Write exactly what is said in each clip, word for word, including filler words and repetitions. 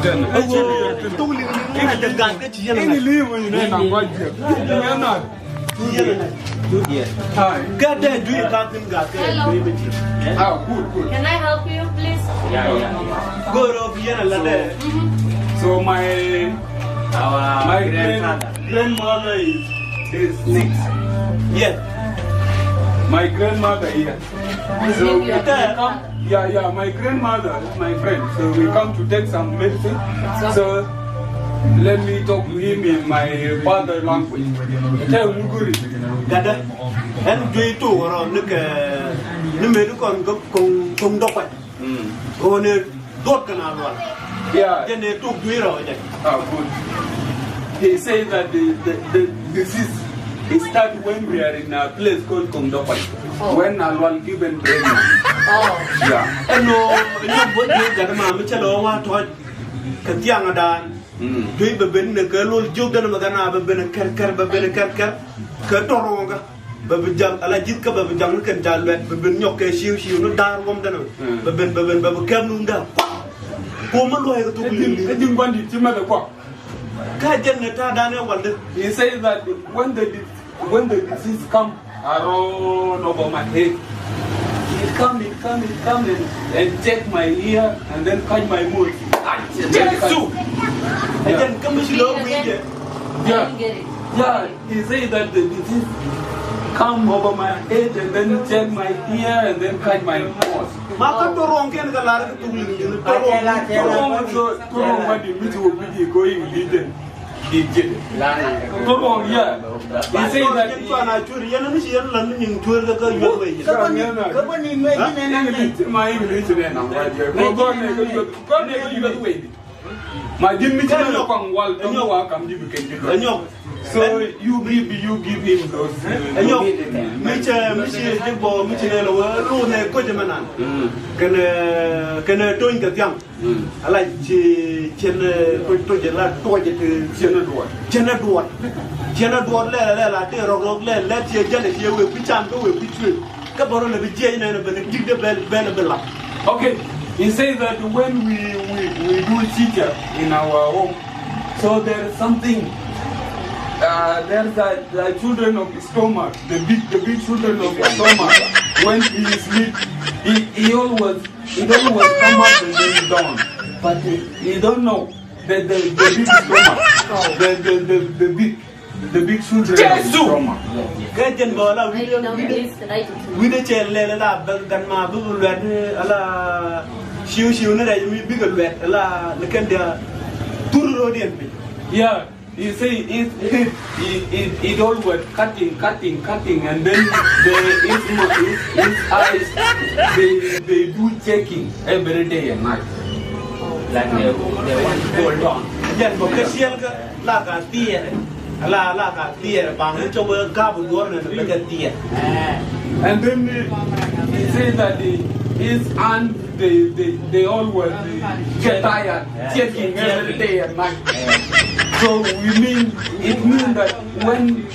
Actually, kä dee dui̱ ka thi̱n gak kɛ dui̱. Ah, good, good. Can I help you, please? Yeah, yeah. Go̱o̱r ɔ bi yɛn a la dee. So my, our my grand- grandfather, grandmother is, is sick. Yes. My grandmother here. So we come, yeah, yeah, my grandmother is my friend. So we come to take some medicine. So let me talk to him in my father language. Tɛ wuguri. Gatdä. Ɛn juey tok rɔ ni kɛ ni medi kɔn kä koŋ, koŋ dɔkuac. Kɛ ɣöö ni duɔt kɛ na lual. Yeah. Jɛn ɛ tok juey rɔ jɛ. Ah, good. He said that the, the, the disease, it start when we are in a place called Kongdokwai. Oh. When Alual given pregnant. Oh. Yeah. Ɛn ɣöö, ɛn ɣöö bot juey gatdä ma mi cɛ lɛ ɣöö wa tɔ̱ɔ̱c kɛ thiaŋ ɛ daan. Juey bɛ ben ni kɛ lol jiök den mɛ kɛ na bɛ ben kɛr kɛr, bɛ ben kɛr kɛr kɛ tɔ̱ ruɔ̱ŋkä. Bɛ bi jaŋ ala ji̱th kä bɛ bi jaŋ ni kɛn ca luɛt, bɛ ben nyɔk kɛ ciu ciu ni daar ŋuɔ̱m den mɛ. Bɛ ben, bɛ ben, bɛ bi kɛp nundä. Kuɔk. Kuɔk mi luɔ̱c kɛ thok li̱ŋ. Kä ji̱n gua̱n di̱t ci mɛth ɛ kuɔk. Kä jɛn ni ta̱a̱ dan ɛ wal dee. He says that when the dis-, when the disease come around over my head, it come, it come, it come and, and take my ear and then catch my mouth. Jesu! And then come to the way. Yeah. Yeah. He said that the disease come over my head and then take my ear and then catch my mouth. Ma kä tɔ̱ ruɔ̱ŋ kɛn kɛ lar kɛ thok li̱ŋ. Tɔ̱ ruɔ̱ŋ, tɔ̱ ruɔ̱ŋ, tɔ̱ ruɔ̱ŋ ma di mi ci wä bi di ko English den. Di jɛ. Tɔ̱ ruɔ̱ŋ, yeah. He said that. Yɛn cuan a cuer, yɛn mi ci yɛn lan ni nyiŋ cuer kɛ kɛ yuɔth wei. Kɛ bä ni, kɛ bä ni mɛ di nɛ nɛ. English, ma English nɛ na wa jɛ. Kɛ gɔn nɛ kɛ yuɔth, gɔn nɛ kɛ yuɔth wei. Ma ji̱n mi ci nɛ kɔŋ wal, tɔŋ wa kam ji̱ bi kɛn ji̱ lɔ. Ɛnyɔk. So you give, you give him those, uh, ɛnyɔk. Mi cɛ, mi ci ji̱ bɔ, mi ci nɛ lɔ wä lu nɛ koc mɛ nan. Kɛnɛ, kɛnɛ tony kɛ thiaŋ. Ala ci cɛn, eh, tony, tony la tuɔc ti cɛn duɔt. Cɛn duɔt. Cɛn duɔt lɛ, lɛ, lɛ, la ti rɔk, rɔk lɛ, lɛ ti jɛn ti wek kui̱ can, wek kui̱ cuet. Kä bä rɔ lɛ bi jiɛc nɛn ben dik dee bɛl, bɛl bi lap. Okay, he says that when we, we, we do sijja in our home, so there is something, uh, there's a, the children of the stomach, the big, the big children of the stomach, when he sleep, he, he always, he always come up and then down. But he, he don't know that the, the big stomach, the, the, the, the big The big children of Jesu. Trauma. Kɛ jɛn bä la wi̱dɛ, wi̱dɛ, wi̱dɛ cɛ lɛl la bɛ gan ma bi luɛt ni ala ciu ciu ni rɛc mi bikɛ luɛt la ni kɛn dia thur ro̱diɛn piny. Yeah, you see, it, it, it, it, it always cutting, cutting, cutting, and then the, his, his, his eyes, they, they do checking every day and night. Like they, they want to go down. Jɛn bä kɛ ciɛl kɛ la ka thiɛɛr. Ala, ala ka thiɛɛr, baŋ ni cɔk wee kap duɔr ni bɛ kɛ thiɛɛr. And then he, he said that the, his hand, they, they, they always get tired, checking every day and night. So we mean, it means that when,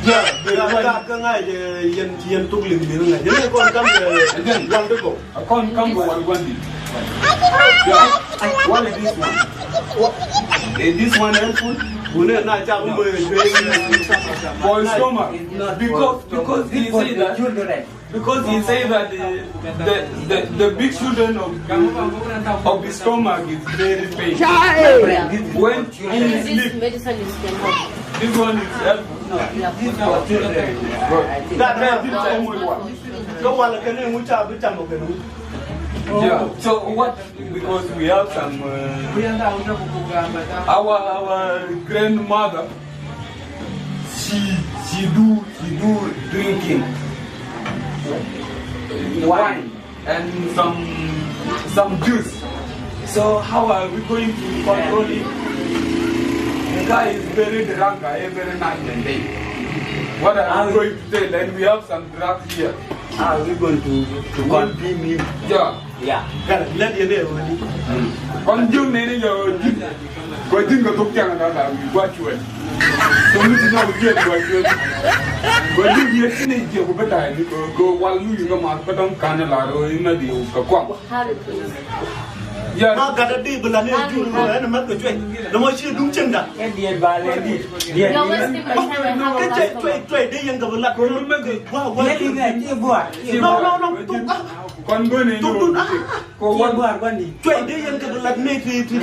yeah, they, when, ka ŋa̱c yɛn, yɛn thok liŋ ni ŋa̱c yɛn kɔn kam yɛ, again, wal di kɔ. A kɔn kam bä wal gua̱n di. Yeah. What is this one? Is this one helpful? Gunɛ na ca mi bä for stomach. Because, because he say that, because he say that the, the, the, the big children of, of the stomach is very pain. When you sleep, this one is helpful. That, that is the only one. Kä walɛ kɛn i̱ ŋu ca bi cam ɔ kɛn i̱ ŋu. Yeah. So what? Because we have some, uh, our, our grandmother, she, she do, she do drinking wine and some, some juice. So how are we going to control it? The guy is very drunk every night and day. What are we going to tell? And we have some drugs here. How are we going to, to convince him? Yeah. Yeah. Kɔn ji̱n nɛni jɛ ji̱n. Kɔn ji̱n kɛ thok cäŋ na la wi̱i̱ gua̱c cuɛl. Kɔn mi ti nyɔk jiɛn gua̱c cuɛl. Kɔn ji̱n yɛ ti ni jiɛ ku bä ta̱a̱ ni kɛ wal mi wi̱i̱ kɛ math bä dɔ̱ŋ ka̱n la rɔ in na di kɛ kuaŋ. Ma gat a di bi la ni jur ro ɛn mɛt kɛ cuɛc. Nɔmɔ ci duŋ cieŋda. Kä cuɛc cuɛc cuɛc di yɛn kɛ bi lat. Wa wa. No no no. Tuk ah. Kɔn böni tuk tuk ah. Ko wa. Cuɛc di yɛn kɛ bi lat ni ti ti.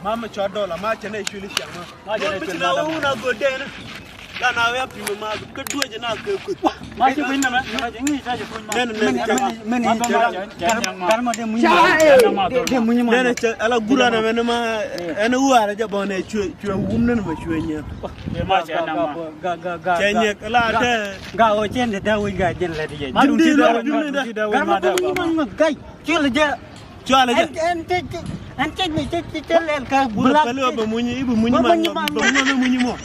Ma mɛ cɔ dɔla ma cɛ nɛ cuɛli ciaŋ ma. Yɛn bi ci na wun a go̱o̱r dɛn. La na wee a pi̱m ma kä duec na kɛ kuth. Ma ci kuny nɛmɛ, ma ci ŋi̱i̱c ta ci kuny ma. Nɛn nɛn. Mɛn i̱ cɛ. Mɛn i̱ cɛ. Gat ma dee muny ma. Dee muny ma. Nɛn cɛ ala gura nɛmɛ ni ma. Ɛn wuaar jɛ bɔn ɛ cuɛ cuɛ wum nɛn ma cuɛ nyɛ. Cɛ nyɛ la tɛ. Ga o cɛ ni da wi̱c ga jɛn lɛ di jɛ. Jun di da jun di da. Gat ma dee muny ma ŋɔth gay. Ci lɛ jɛ. Cualɛ jɛ. Ɛn ɛn te te ɛn te mi te te te lɛl ka bulak. Pɛlɛ bɛ munyi ibu munyi ma bɛ munyi ma bɛ munyi mɔ.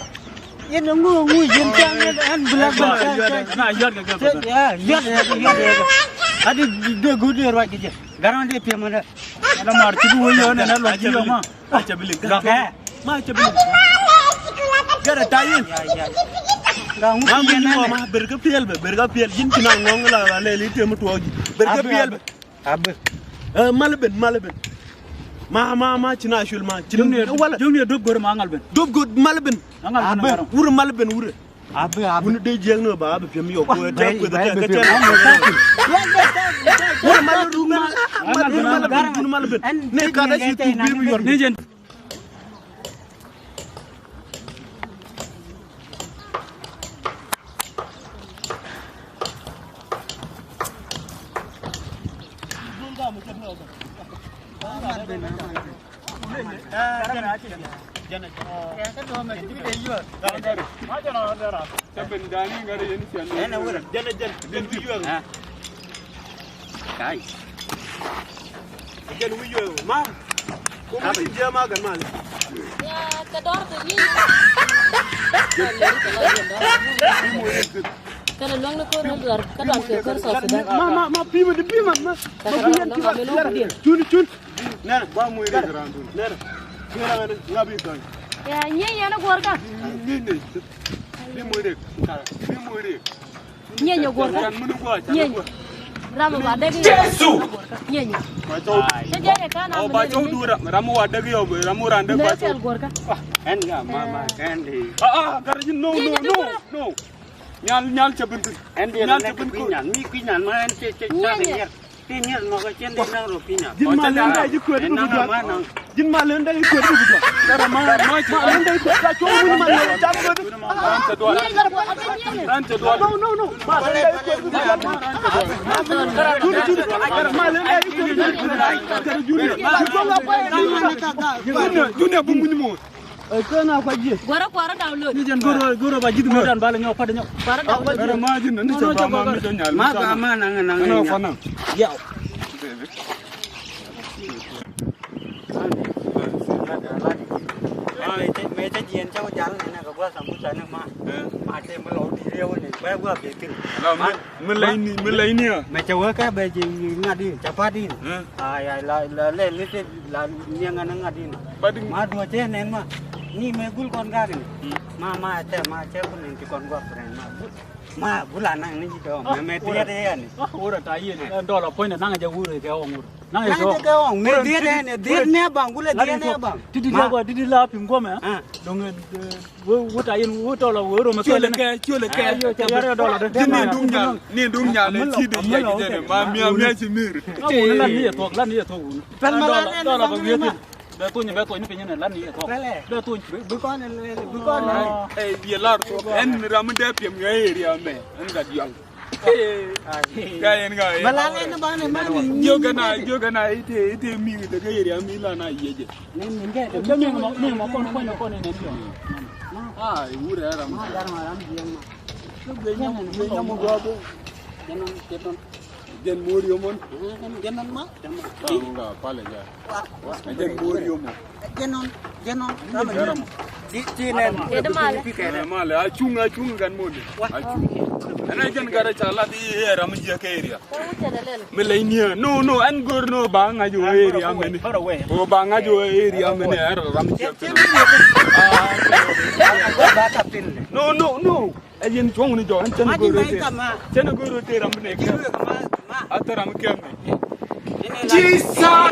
Yɛn ŋu ŋu yɛn te ɛn bulak bɛ. Na yɔt kɛ kɛ. Yɔt yɔt yɔt. Adi de gu de ruac kɛ jɛ. Garan de piɛ mɔ dɛ. Ala mar ci bu wul yɔ ne na lɔ ji yɔ ma. Aca bi lik. Lɔ kɛ. Ma aca bi lik. Gɛrɛ ta yin. Ma munyi mɔ ma ber ka piɛl bɛ ber ka piɛl jin ci na ŋɔŋ la la lɛ li tem tuɔ ji. Ber ka piɛl bɛ. Abä. Ɛ mal ben mal ben. Ma ma ma ci na cul ma ci. Jungni wala jungni dop gor ma ngal ben. Dop gor mal ben. Abä. Wur mal ben wur. Abä abä. Wun de jeng no ba abä piam yo ko ta ko ta ta. Wur mal ru mal mal ben. Ne ka da ci tu bi yor. Ne jen. Kai. Jɛn wi̱c yue ma. Kum mi jiɛ ma kɛ mal. Ya kɛ dɔr kɛ ni. Kɛnɛ luäŋ ni ko̱r ni duar kä duar kɛ ko̱r South Sudan. Ma ma ma pima di pima ma. Kɛ kɛ dɔr kɛ ni ma. Cun cun. Nɛnɛ ba muy rek randun. Nɛnɛ. Kira ŋa bi tɔny. Ya nyɛ yɛn guɔrka. Ni ni. Bi muy rek. Bi muy rek. Nyieny ɛ guɔrkä. Nyieny. Ram ɛ ba däk i̱. Jesu. Nyieny. Te jɛ yɛ kan ram ɛ ba cɔw du ram ɛ wa däk i̱ ram ɛ ran däk ba cɔw. Ɛn ga ma ma kɛn di. Ah ah gar ji no no no no. Nyal nyal cɛ bin tin. Ɛn di nyal cɛ bin tin. Mi kui̱ nyan ma ɛn cɛ cɛ cɛ. Ti nyier nɔ kɛ cien di naŋ rɔ pinya. Jin ma lenda ji kuet bi gudua. Jin ma lenda ji kuet bi gudua. Kara ma ma ma lenda ji kuet ka cuɔ wuni ma lenda jam kuet. Ran te dua. Ran te dua. No no no. Ma lenda ji kuet bi gudua. Juni juni. Kara ma lenda ji kuet bi gudua. Kara juni. Juni juni bu muny mo. Ɛ kön a kua ji̱. Guarä kuarä download. Ni jɛn go̱rä go̱rä ba ji̱ duŋ dan bal nyɔ pat nyɔ. Kuarä download. Gɛrɛ ma ji̱ ni cɛ ba ma mi cɛ nyal. Ma ka ma naŋ naŋ. Ana fa naŋ. Yaw. Mɛ cɛ jiɛn cɛ jal ni na ka gua sambusa ni ma. Ma te mi lɔ di riew ni bɛ gua betin. Mi lɛy ni, mi lɛy ni a. Mɛ cɛ wee kɛ bɛ ji̱ ŋa̱t in, cɛ pa̱t in. Ay, ay, la, la, lɛ, lɛ, lɛ, la, niɛŋ an ŋa̱t in. Ma duɔ cɛ nɛn ma. Ni mɛ gul kɔn gak ni. Ma, ma, cɛ, ma, cɛ kun in ti kɔn gɔr friend ma. Gul. Ma, gul a naŋ ni ji̱ dɔɔ. Mɛ, mɛ tiɛt yɛ ni. Wurɛ ta yɛn. Dɔlɔ puɔ̱ny naŋ jɛ wurɛ kɛ ɣɔŋ wurɛ. Naŋ jɛ kɛ ɣɔŋ. Mɛ diet ɛn, diet nɛ baŋ, gul ɛ diet nɛ baŋ. Titi la, titi la pim guɔmɛ. Dɔŋ, Wä wä ta yin wä tɔlɔ wä rɔ mɛ. Ciöl kɛ ciöl kɛ. Ji̱n ni duŋ nyal ni duŋ nyal ci di yɛ ji̱ jɛn ma mia mia ci mir. Ŋa wun lan ni yɛ thuɔk lan ni yɛ thuɔk wun. Pɛn ma lan dɔlɔ bɛ wiɛ tin. Bɛ tuny bɛ tuny ni piny ni lan ni yɛ thuɔk. Bɛ tuny. Bi kɔn bi kɔn. Ɛ yɛ lar thuɔk ɛn ram mi dee piɛm yɛ area mɛ ɛn ka diɔl. Jiök kɛn a jiök kɛn a ite ite mi̱i̱ te kä yɛri a mi̱i̱ la na yiecɛ. Kɛ mi̱i̱ mɔ mi̱i̱ mɔ kɔn kuɔnyɛ kɔn in ɛn yɔ. A iwurɛ ram. Kɛ guiɛ nyam guiɛ nyam gɔɔ bi. Jɛn mo̱o̱r yomon. Jɛn ma. Ŋa palɛ jɛ. Jɛn bo̱o̱r yom. Jɛn nɔn, jɛn nɔn. Ti, ti nɛn. Ti di malɛ. Malɛ, a cuŋ, a cuŋ kan mɔni. A cuŋ. Ɛn a jɛn gat a ca lat i̱ ɛ ram jiɛ kɛ area. Mi lɛ i̱ niɛ. No, no, ɛn go̱r no ba ŋa̱c wä area mɛni. O ba ŋa̱c wä area mɛni ɛ ram jiɛ kɛ. No, no, no. Ɛ yɛn cuɔ̱ŋ ni jɔk ɛn cɛn go̱o̱r röt tëë. Cɛn go̱o̱r röt tëë ram bi nɛ kɛm. A thɛ ram kɛm ni. Jesus.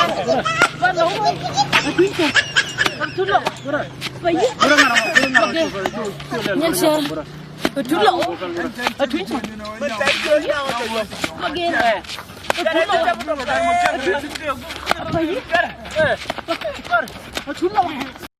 Nyɛn cär. Ɛ tuc lɔ. Ɛ tuc. Ɛ tuc lɔ. Ɛ tuc lɔ.